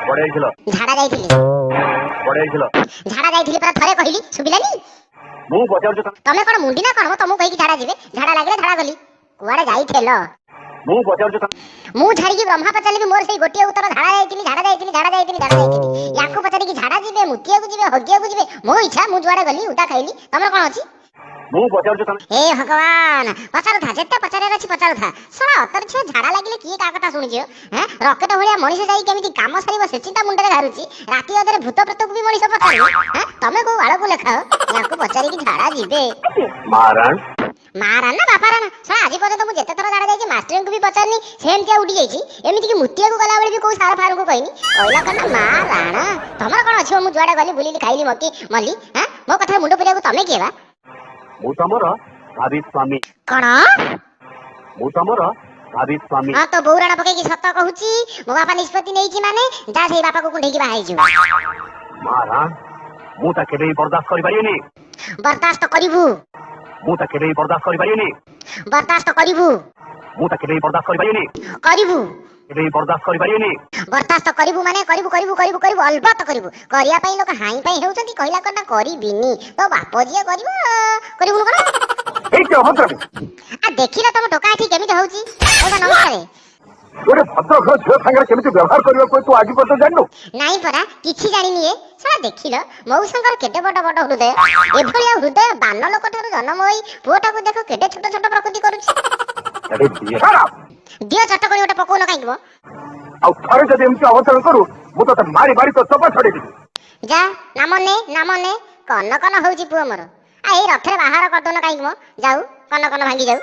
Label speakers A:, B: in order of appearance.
A: କୁଆଡେ ଯାଇଥିଲ?
B: ଝାଡା ଯାଇଥିଲି।
A: କୁଆଡେ ଯାଇଥିଲ?
B: ଝାଡା ଯାଇଥିଲି ପରା, ଥରେ କହିଲି, ଶୁଭିଲାନି?
A: ମୁଁ ପଚାରୁଛି।
B: ତମେ କଣ ମୁଣ୍ଡି ନା କଣ? ମୁଁ ତମକୁ କହିକି ଝାଡା ଯିବେ? ଝାଡା ଲାଗିଲେ ଝାଡା ଗଲି। କୁଆଡେ ଯାଇଥିଲ?
A: ମୁଁ ପଚାରୁଛି।
B: ମୁଁ ଛାଡିକି ବ୍ରହ୍ମା ପଚାରିଲେ ବି ମୋର ସେଇ ଗୋଟିଏ ଉତ୍ତର, ଝାଡା ଯାଇଥିଲି, ଝାଡା ଯାଇଥିଲି, ଝାଡା ଯାଇଥିଲି, ଝାଡା ଯାଇଥିଲି। ୟାକୁ ପଚାରିକି ଝାଡା ଯିବେ, ମୁତିଆକୁ ଯିବେ, ହଗିଆକୁ ଯିବେ, ମୋ ଇଚ୍ଛା। ମୁଁ ଯୁଆଡେ ଗଲି, ଉଦା ଖାଇଲି, ତମର କଣ ଅଛି?
A: ମୁଁ ପଚାରୁଛି।
B: ଏ ଭଗବାନ, ପଚାରୁଥା, ଯେତେ ପଚାରିବାର ଅଛି ପଚାରୁଥା। ଶଳା ଅତର ଛୁଆ, ଝାଡା ଲାଗିଲେ କିଏ କାହା କଥା ଶୁଣିଛି? ହଁ, ରକେଟ ଭଳିଆ ମଣିଷ ଯାଇ କେମିତି କାମ ସାରିବ ସେ ଚିନ୍ତା ମୁଣ୍ଡରେ ଘାରୁଛି। ରାତି ଅଧରେ ଭୂତ ପ୍ରେତକୁ ବି ମଣିଷ ପଚାରୁନି। ହଁ, ତମେ କୋଉ ଆଳକୁ ଲେଖାଅ? ୟାକୁ ପଚାରିକି ଝାଡା ଯିବେ।
A: ମାରାଣ।
B: ମା ରାଣ ନା ବାପା ରାଣ? ଶଳା, ଆଜି ପର୍ଯ୍ୟନ୍ତ ମୁଁ ଯେତେ ଥର ଝାଡା ଯାଇଛି, ମାଷ୍ଟରଙ୍କୁ ବି ପଚାରିନି, ସେମିତିଆ ଉଡି ଯାଇଛି। ଏମିତିକି ମୁତିଆକୁ ଗଲାବେଳେ ବି କୋଉ ସାର ଫାରଙ୍କୁ କହିନି। କହିଲା କଣ ନା ମା ରାଣ। ତମର କଣ ଅଛି? ମୁଁ ଯୁଆଡେ ଗଲି, ବୁଲିଲି, ଖାଇଲି, ମକି ମଲି। ହଁ, ମୋ କଥାରେ ମୁଣ୍ଡ ପୁରେଇବାକୁ ତମେ କିଏ ବା?
A: ମୁଁ ତମର ଭାବି ସ୍ୱାମୀ।
B: କଣ?
A: ମୁଁ ତମର ଭାବି ସ୍ୱାମୀ।
B: ହଁ, ତୋ ବୋଉ ରାଣ ପକେଇକି ସତ କହୁଛି, ମୋ ବାପା ନିଷ୍ପତ୍ତି ନେଇଛି ମାନେ ଯା, ସେଇ ବାପାକୁ କୁଣ୍ଢେଇକି ବାହା ହେଇଯିବୁ।
A: ମାରାଣ, ମୁଁ ତା କେବେ ବି ବରଦାସ୍ତ କରିପାରିବିନି।
B: ବରଦାସ୍ତ କରିବୁ।
A: ମୁଁ ତା କେବେ ବି ବରଦାସ୍ତ କରିପାରିବିନି।
B: ବରଦାସ୍ତ କରିବୁ।
A: ମୁଁ ତା କେବେ ବି ବରଦାସ୍ତ କରିପାରିବିନି।
B: କରିବୁ।
A: କେବେ ବି ବରଦାସ୍ତ କରିପାରିବିନି।
B: ବରଦାସ୍ତ କରିବୁ ମାନେ କରିବୁ, କରିବୁ, କରିବୁ, କରିବୁ, ଅଲବତ କରିବୁ। କରିବା ପାଇଁ ଲୋକ ହାଇଁ ପାଇଁ ହେଉଛନ୍ତି। କହିଲା କଣ ନା କରିବିନି। ତୋ ବାପ ଯିଏ କରିବ, କରିବୁନୁ କଣ?
C: ଏଇଠି ଅଭଦ୍ରାମି?
B: ଆ ଦେଖିଲ ତମ ଟୋକା ଏଠି କେମିତି ହଉଛି? କହୁଛ ନମସ୍କାର।
C: ଗୋଟେ ଭଦ୍ର ଘର ଝିଅ ସାଙ୍ଗରେ କେମିତି ବ୍ୟବହାର କରିବାକୁ ତୁ ଆଜି ପର୍ଯ୍ୟନ୍ତ ଜାଣିନୁ?
B: ନାଇଁ ପରା, କିଛି ଜାଣିନି ଏ ଶଳା। ଦେଖିଲ ମଉସାଙ୍କର କେତେ ବଡ ବଡ ହୃଦୟ? ଏଭଳିଆ ହୃଦୟ ବାନ ଲୋକ ଠାରୁ ଜନ୍ମ ହୋଇ ପୁଅଟାକୁ ଦେଖ କେତେ ଛୋଟ ଛୋଟ ପ୍ରକୃତି କରୁଛି।
A: ଆରେ ଦିଅ।
C: Shut up!
B: ଦିଅ, ଚଟକଣି ଗୋଟେ ପକଉନ କାହିଁକି ମ?
C: ଆଉ ଥରେ ଯଦି ଏମିତି ଅଭଦ୍ରାମି କରୁ, ମୁଁ ତତେ ମାରି ମାରି ତୋ ଚୋପା ଛଡେଇଦେବି।
B: ଯା, ନାମ ନେ, ନାମ ନେ। କନ କନ ହଉଛି ପୁଅ ମୋର। ଆ ଏଇ ରଥରେ ବାହାର କରିଦଉନ କାହିଁକି ମ? ଯାଉ, କନ କନ ଭାଙ୍ଗି ଯାଉ।